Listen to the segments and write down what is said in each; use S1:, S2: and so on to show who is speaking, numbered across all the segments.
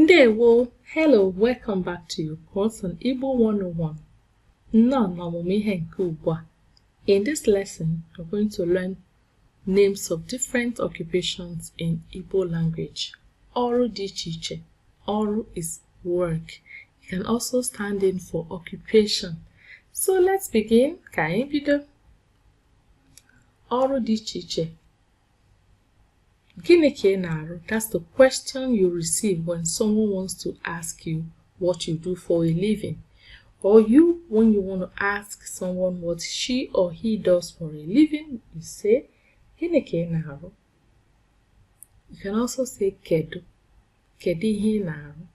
S1: Ndewo! Hello, welcome back to your course on Igbo 101. Nnọọ n'ọmụmụ ihe nke ugbu a. In this lesson, we're going to learn names of different occupations in Igbo language. Ọrụ dị iche iche. Ọrụ is work. It can also stand in for occupation. So let's begin. Ka anyị bido. Ọrụ dị iche iche. Gịnị ka ị na-arụ? That's the question you receive when someone wants to ask you what you do for a living. Or you, when you want to ask someone what she or he does for a living, you say, Gịnị ka ị na-arụ? You can also say kedu. Kedu ihe ị na-arụ?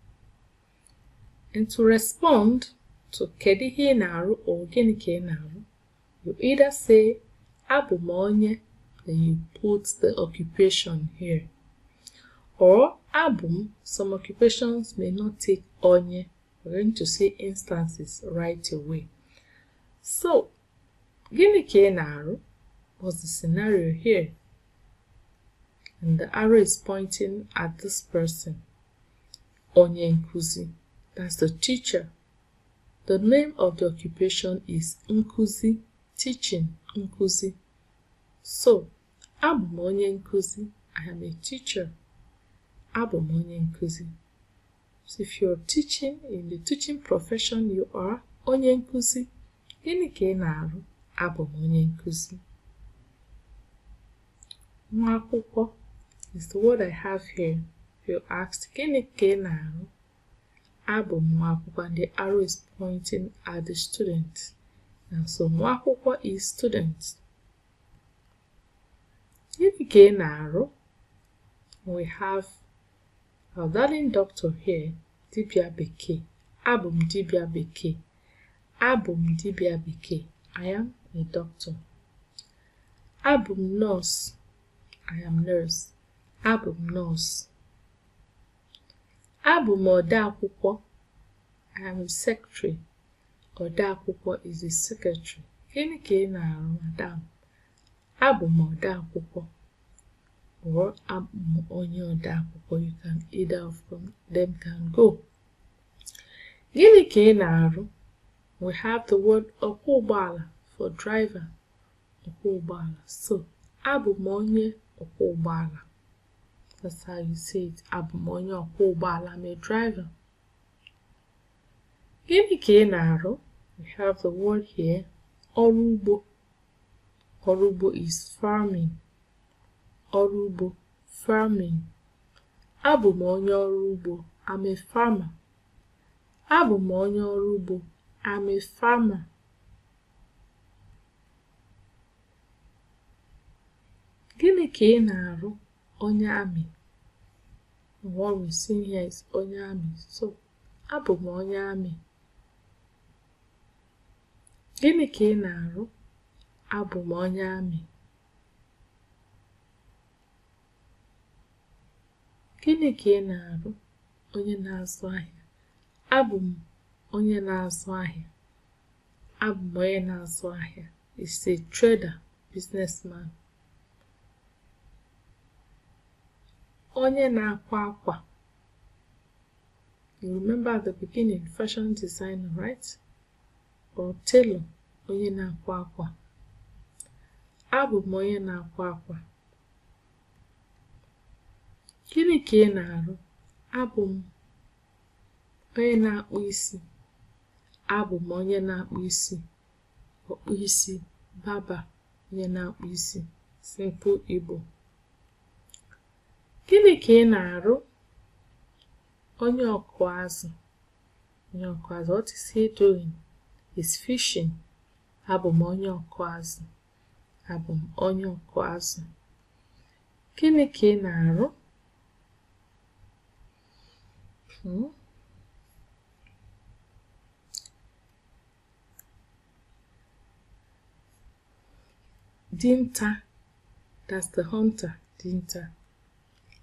S1: And to respond to kedu ihe ị na-arụ or gịnị ka ị na-arụ, you either say abụ m onye, then you put the occupation here. Or abụ m, some occupations may not take onye. We're going to see instances right away. So, gịnị ka ị na-arụ? What's the scenario here? And the arrow is pointing at this person. Onye nkuzi. That's the teacher. The name of the occupation is nkuzi, teaching, nkuzi. So, abụ m onye nkuzi. I am a teacher. Abụ m onye nkuzi. So if you're teaching in the teaching profession, you are onye nkuzi. Gịnị ka ị na-arụ? Abụ m onye nkuzi. Nwa akwụkwọ is the word I have here. If you asked, gịnị ka ị na-arụ? Abụ m nwa akwụkwọ, and the arrow is pointing at the student. Now, so nwa akwụkwọ is student. Gịnị ka ị na-arụ? We have our darling doctor here, dibịa bekee. Abụ m dibịa bekee. Abụ m dibịa bekee. I am a doctor. Abụ m nurse. I am nurse. Abụ m nurse. Abụ m ode akwụkwọ. I am a secretary. Ode akwụkwọ is a secretary. Gịnị ka ị na-arụ, madam? Abụ m ode akwụkwọ. Or abụ m onye ode akwụkwọ. You can either of them can go. Gịnị ka ị na-arụ? We have the word ọkwọ ụgbọala for driver. Ọkwọ ụgbọala. So, abụ m onye ọkwọ ụgbọala. That's how you say it. Abụ m onye ọkwọ ụgbọala. I'm a driver. Gịnị ka ị na-arụ? We have the word here, ọrụ ugbo. Ọrụ ugbo is farming. Ọrụ ugbo, farming. Abụ m onye ọrụ ugbo. I'm a farmer. Abụ m onye ọrụ ugbo. I'm a farmer. Gịnị ka ị na-arụ? Onye amị. What we see here is onye amị. So, abụ m onye amị. Gịnị ka ị na-arụ? Abụ m onye amị. Gịnị ka ị na-arụ? Onye na-azụ ahịa. Abụ m onye na-azụ ahịa. Abụ m onye na-azụ ahịa. Is a trader, businessman. Onye na-akwa akwa. You remember at the beginning, fashion designer, right? Or tailor, onye na-akwa akwa. Abụ m onye na-akwa akwa. Gịnị ka ị na-arụ? Abụ m onye na-akpụ isi. Abụ m onye na-akpụ isi. Ọkpụ isi, barber, onye na-akpụ isi. Simple Igbo. Gịnị ka ị na-arụ? Onye ọkụ azụ. Onye ọkụ azụ. What is he doing? He's fishing. Abụ m onye ọkụ azụ. Abụ m onye ọkụ azụ. Gịnị ka ị na-arụ? Dinta. That's the hunter. Dinta.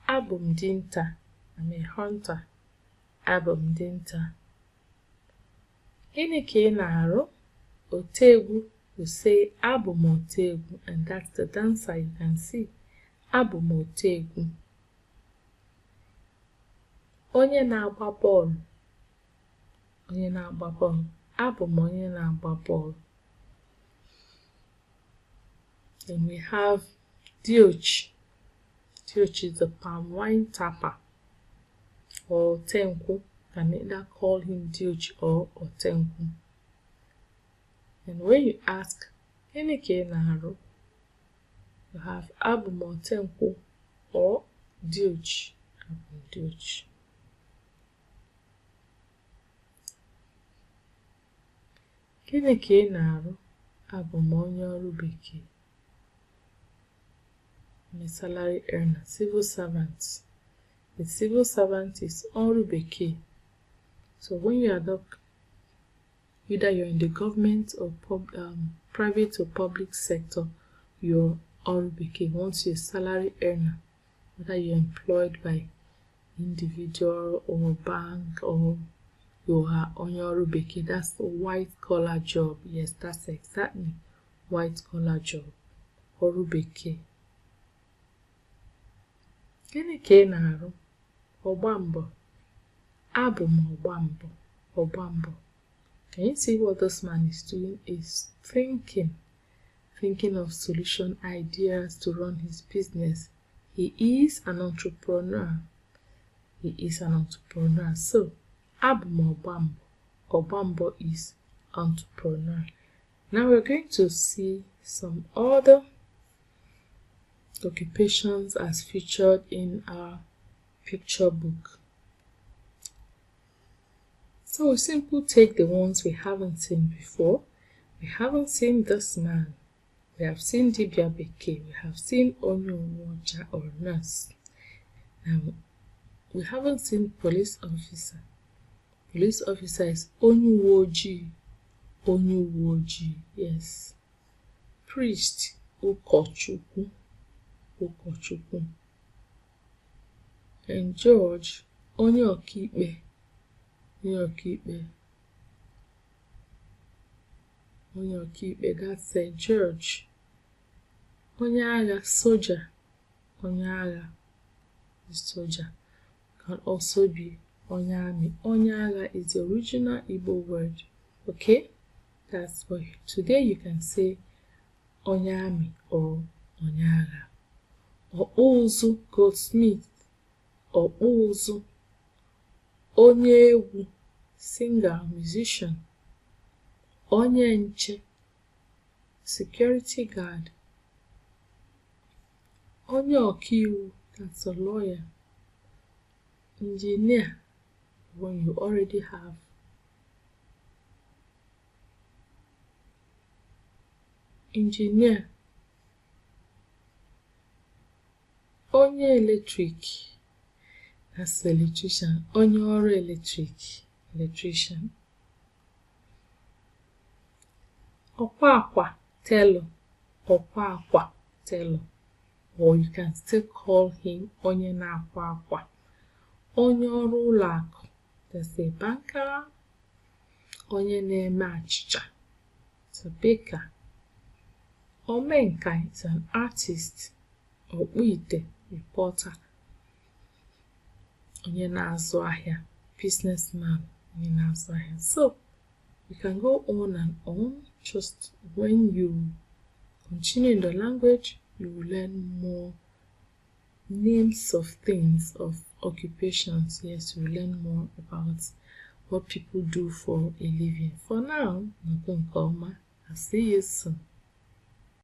S1: Abụ m dinta. I'm a hunter. Abụ m dinta. Gịnị ka ị na-arụ? Oteegwu. You say abụ m oteegwu, and that's the dancer you can see. Abụ m oteegwu. Onye na-agba bọọlụ. Onye na-agba bọọlụ. Abụ m onye na-agba bọọlụ. Then we have Diochi. Diochi is the palm wine tapper, or Otenku. Can either call him Diochi or Otenku. And when you ask, Gịnị ka ị na-arụ? You have Abụ m Otenkwụ or Diochi. Abụ m Diochi. Gịnị ka ị na-arụ? Abụ m onye ọrụ bekee. I'm a salary earner, civil servant. A civil servant is ọrụ bekee. So when you adopt, either you're in the government or private or public sector, you're ọrụ bekee. Once you're a salary earner, whether you're employed by individual or bank or you are onye ọrụ bekee, that's a white collar job. Yes, that's exactly white collar job. Ọrụ bekee. Gịnị ka ị na-arụ? Ọgba mbọ. Abụ m ọgba mbọ. Ọgba mbọ. Can you see what this man is doing? Is thinking. Thinking of solution ideas to run his business. He is an entrepreneur. He is an entrepreneur. So, abụ m ọgba mbọ. Ọgba mbọ is entrepreneur. Now we're going to see some other occupations as featured in our picture book. So we simply take the ones we haven't seen before. We haven't seen this man. We have seen Dibia Bekee. We have seen Onye Uwe or nurse. Now, we haven't seen police officer. Police officer is Onye Uwe Ojii. Onye Uwe Ojii, yes. Priest, Ụkọchukwu. Ụkọchukwu. And judge, onye ọkaikpe. Onye ọkaikpe. Onye ọkaikpe, that's a judge. Onye agha, soldier. Onye agha, soldier. Can also be onye army. Onye agha is the original Igbo word. Okay? That's why today you can say onye army or onye agha. Ọkpụ ụzụ, goldsmith. Ọkpụ ụzụ. Onye egwu, singer, musician. Onye nche, security guard. Onye ọkaiwu, that's a lawyer. Engineer, when you already have. Engineer. Onye eletrik, that's electrician. Onye ọrụ eletrik, electrician. Ọkwa akwa, tailor. Ọkwa akwa, tailor. Or you can still call him onye na-akwa akwa. Onye ọrụ ụlọ akụ, that's a banker. Onye na-eme achịcha, it's a baker. Omenka is an artist. Ọkpụ ite, reporter. Onye na-azụ ahịa, businessman. Onye na-azụ ahịa. So you can go on and on. Just when you continue in the language, you will learn more names of things, of occupations. Yes, you will learn more about what people do for a living. For now, I'll see you soon.